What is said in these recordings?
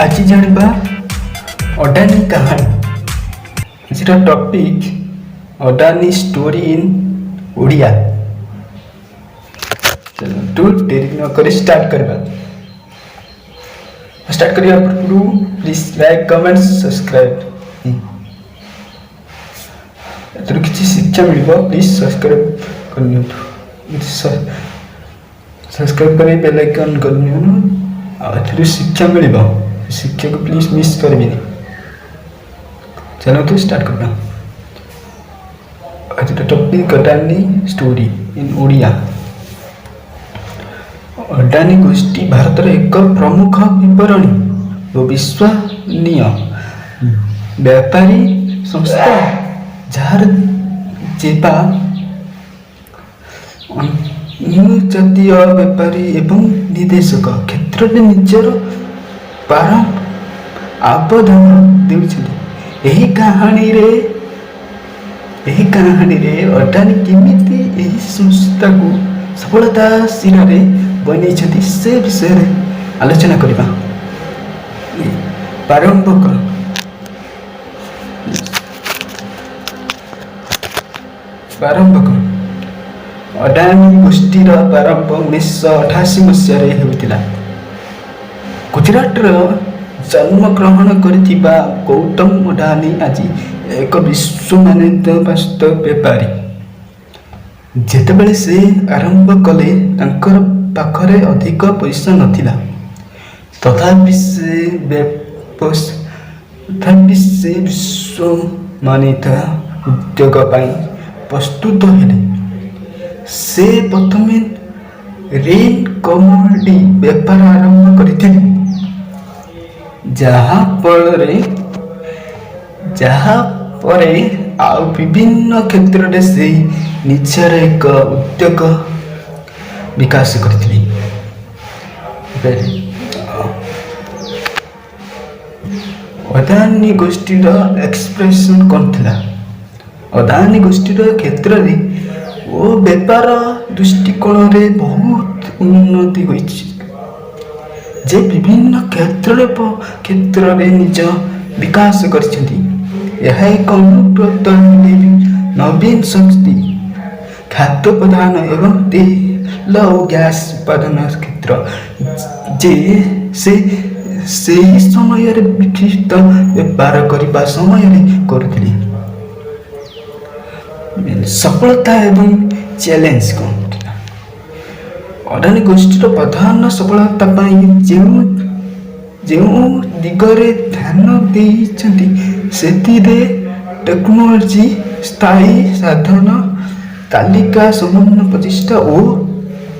ଆଜି ଜାଣିବା ଅଡାନି କାହାଣୀ। ଆଜିର ଟପିକ୍ ଅଡାନି ଷ୍ଟୋରି ଇନ୍ ଓଡ଼ିଆ। ଚାଲନ୍ତୁ, ଡେରି ନକରି ଷ୍ଟାର୍ଟ କରିବା। ଷ୍ଟାର୍ଟ କରିବା ପୂର୍ବରୁ ପ୍ଲିଜ୍ ଲାଇକ୍, କମେଣ୍ଟ, ସବସ୍କ୍ରାଇବ୍। ଏଥିରୁ କିଛି ଶିକ୍ଷା ମିଳିବ। ପ୍ଲିଜ୍ ସବସ୍କ୍ରାଇବ୍ କରିନିଅନ୍ତୁ। ସବସ୍କ୍ରାଇବ୍ କରି ବେଲ୍ ଆଇକନ୍ କରିନିଅନ୍ତୁ। ଆଉ ଏଥିରୁ ଶିକ୍ଷା ମିଳିବ, ଶିକ୍ଷାକୁ ପ୍ଲିଜ୍ ମିସ୍ କରିବେନି। ଚାଲନ୍ତୁ, ଷ୍ଟାର୍ଟ କରିବା। ଆଜିର ଟପିକ୍ ଅଡାନି ଷ୍ଟୋରି ଇନ୍ ଓଡ଼ିଆ। ଅଡାନି ଗୋଷ୍ଠୀ ଭାରତର ଏକ ପ୍ରମୁଖ ବିପଣୀ ଓ ବିଶ୍ୱସନୀୟ ବ୍ୟାପାରୀ ସଂସ୍ଥା, ଯାହାର ସେବା ଅନ୍ତର୍ଜାତୀୟ ବେପାରୀ ଏବଂ ନିବେଶକ କ୍ଷେତ୍ରରେ ନିଜର ଅବଦାନ ଦେଉଛନ୍ତି। ଏହି କାହାଣୀରେ ଅଡାନି କେମିତି ଏହି ସଂସ୍ଥାକୁ ସଫଳତା ଶିଖରରେ ବନେଇଛନ୍ତି, ସେ ବିଷୟରେ ଆଲୋଚନା କରିବା। ପ୍ରାରମ୍ଭକ ଅଡାନି ଗୋଷ୍ଠୀର ପ୍ରାରମ୍ଭ 1988 ମସିହାରେ ହେଉଥିଲା। ଗୁଜରାଟର ଜନ୍ମଗ୍ରହଣ କରିଥିବା ଗୌତମ ଅଡାନି ଆଜି ଏକ ବିଶ୍ୱ ମାନ୍ୟତାପ୍ରାପ୍ତ ବେପାରୀ। ଯେତେବେଳେ ସେ ଆରମ୍ଭ କଲେ, ତାଙ୍କର ପାଖରେ ଅଧିକ ପଇସା ନଥିଲା। ତଥାପି ସେ ବିଶ୍ୱ ମାନ୍ୟତା ଉଦ୍ୟୋଗ ପାଇଁ ପ୍ରସ୍ତୁତ ହେଲେ। ସେ ପ୍ରଥମେ ରେନ୍ କମୋଡିଟି ବେପାର ଆରମ୍ଭ କରିଥିଲେ, ଯାହା ପରେ ଆଉ ବିଭିନ୍ନ କ୍ଷେତ୍ରରେ ସେ ନିଜର ଏକ ଉଦ୍ୟୋଗ ବିକାଶ କରିଥିଲେ। ବୁଝିପାରିଲେ? ଅଦାନୀ ଗୋଷ୍ଠୀର ଏକ୍ସପାନସନ୍ କ'ଣ ଥିଲା? ଅଦାନୀ ଗୋଷ୍ଠୀର କ୍ଷେତ୍ରରେ ଓ ବେପାର ଦୃଷ୍ଟିକୋଣରେ ବହୁତ ଉନ୍ନତି ହୋଇଛି, ଯେ ବିଭିନ୍ନ କ୍ଷେତ୍ରରେ ନିଜ ବିକାଶ କରିଛନ୍ତି। ଏହା ଏକ ଅନୁବ୍ରତ ନବୀନ ଶକ୍ତି, ଖାଦ୍ୟ ପ୍ରଦାନ ଏବଂ ତେଲ ଓ ଗ୍ୟାସ୍ ଉତ୍ପାଦନ କ୍ଷେତ୍ର, ଯେ ସେ ସେହି ସମୟରେ ବିକଶିତ ବେପାର କରିବା ସମୟରେ କରୁଥିଲେ। ସଫଳତା ଏବଂ ଚ୍ୟାଲେଞ୍ଜ କ'ଣ ଥିଲା? ଅଦାନୀ ଗୋଷ୍ଠୀର ପ୍ରଧାନ ସଫଳତା ପାଇଁ ଯେଉଁ ଯେଉଁ ଦିଗରେ ଧ୍ୟାନ ଦେଇଛନ୍ତି, ସେଥିରେ ଟେକ୍ନୋଲୋଜି, ସ୍ଥାୟୀ ସାଧନ ତାଲିକା, ସମନ୍ୱୟ ପ୍ରତିଷ୍ଠା ଓ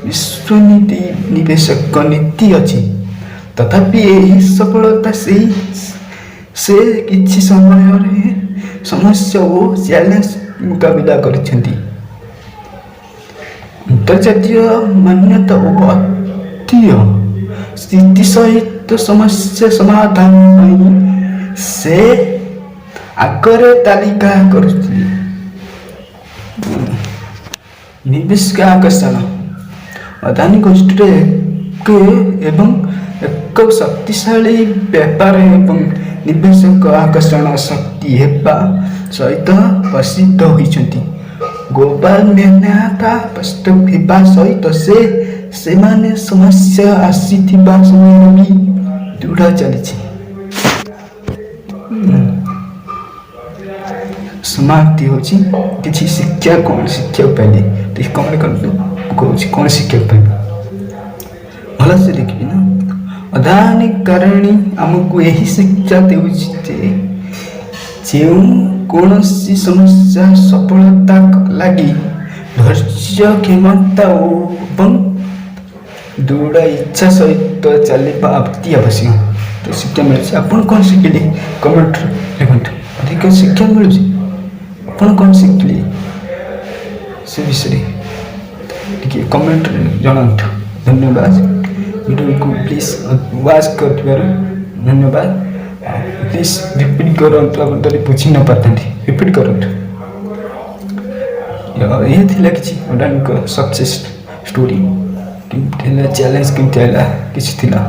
ବିଶ୍ୱନୀତି ନିବେଶକ ନୀତି ଅଛି। ତଥାପି ଏହି ସଫଳତା ସେ କିଛି ସମୟରେ ସମସ୍ୟା ଓ ଚ୍ୟାଲେଞ୍ଜ ମୁକାବିଲା କରିଛନ୍ତି। ଅନ୍ତର୍ଜାତୀୟ ମାନ୍ୟତା ଓ ଆର୍ଥିକ ସ୍ଥିତି ସହିତ ସମସ୍ୟା ସମାଧାନ ପାଇଁ ସେ ଆଗରେ ତାଲିକା କରୁଥିଲେ। ନିବେଶକ ଆକର୍ଷଣ। ଅଦାନୀ ଗୋଷ୍ଠୀର ଏକ ଶକ୍ତିଶାଳୀ ବେପାର ଏବଂ ନିବେଶକ ଆକର୍ଷଣ ଶକ୍ତି ହେବା ସହିତ ପ୍ରସିଦ୍ଧ ହୋଇଛନ୍ତି। ଗ୍ଲୋବାଲ ମାନ୍ୟତା ପ୍ରାପ୍ତ ହେବା ସହିତ ସେମାନେ ସମସ୍ୟା ଆସିଥିବା ସମୟରେ ବି ଦୃଢ଼ ଚାଲିଛି। ସମାପ୍ତି ହେଉଛି। କିଛି ଶିକ୍ଷା, କ'ଣ ଶିଖିବାକୁ ପାଇଲେ ଟିକେ କମେଣ୍ଟ କରନ୍ତୁ। ମୁଁ କହୁଛି କ'ଣ ଶିଖିବାକୁ ପାଇଲେ, ଭଲସେ ଦେଖିବି ନା। ଅଦାନୀ କାହାଣୀ ଆମକୁ ଏହି ଶିକ୍ଷା ଦେଉଛି ଯେ ଯେଉଁ କୌଣସି ସମସ୍ୟା ସଫଳତା ଲାଗି ଧୈର୍ଯ୍ୟ, କ୍ଷମତା ଓ ଏବଂ ଦୃଢ଼ ଇଚ୍ଛା ସହିତ ଚାଲିବା ଅତି ଆବଶ୍ୟକ। ତ ଶିକ୍ଷା ମିଳୁଛି। ଆପଣ କ'ଣ ଶିଖିଲେ, କମେଣ୍ଟରେ ଲେଖନ୍ତୁ। ଅଧିକ ଶିକ୍ଷା ମିଳୁଛି। ଆପଣ କ'ଣ ଶିଖିଲେ, ସେ ବିଷୟରେ ଟିକେ କମେଣ୍ଟରେ ଜଣାନ୍ତୁ। ଧନ୍ୟବାଦ। ଭିଡ଼ିଓକୁ ପ୍ଲିଜ୍ ୱାଚ୍ କରିଥିବାରୁ ଧନ୍ୟବାଦ। ପ୍ଲିଜ୍ ରିପିଟ୍ କରନ୍ତୁ। ଆପଣ ଯଦି ବୁଝି ନ ପାରିଥାନ୍ତି, ରିପିଟ୍ କରନ୍ତୁ। ଇଏ ଥିଲା କିଛି ଅଦାନୀଙ୍କ ସକ୍ସେସ୍ ଷ୍ଟୋରି। କେମିତି ହେଲା, ଚ୍ୟାଲେଞ୍ଜ କେମିତି ହେଲା, କିଛି ଥିଲା।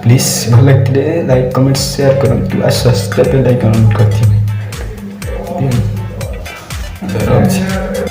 ପ୍ଲିଜ୍, ଭଲ ଲାଗିଥିଲେ ଲାଇକ୍, କମେଣ୍ଟ, ସେୟାର କରନ୍ତୁ ଆଉ ସବସ୍କ୍ରାଇବ୍, ଲାଇକ୍, କମେଣ୍ଟ କରିଥିବେ।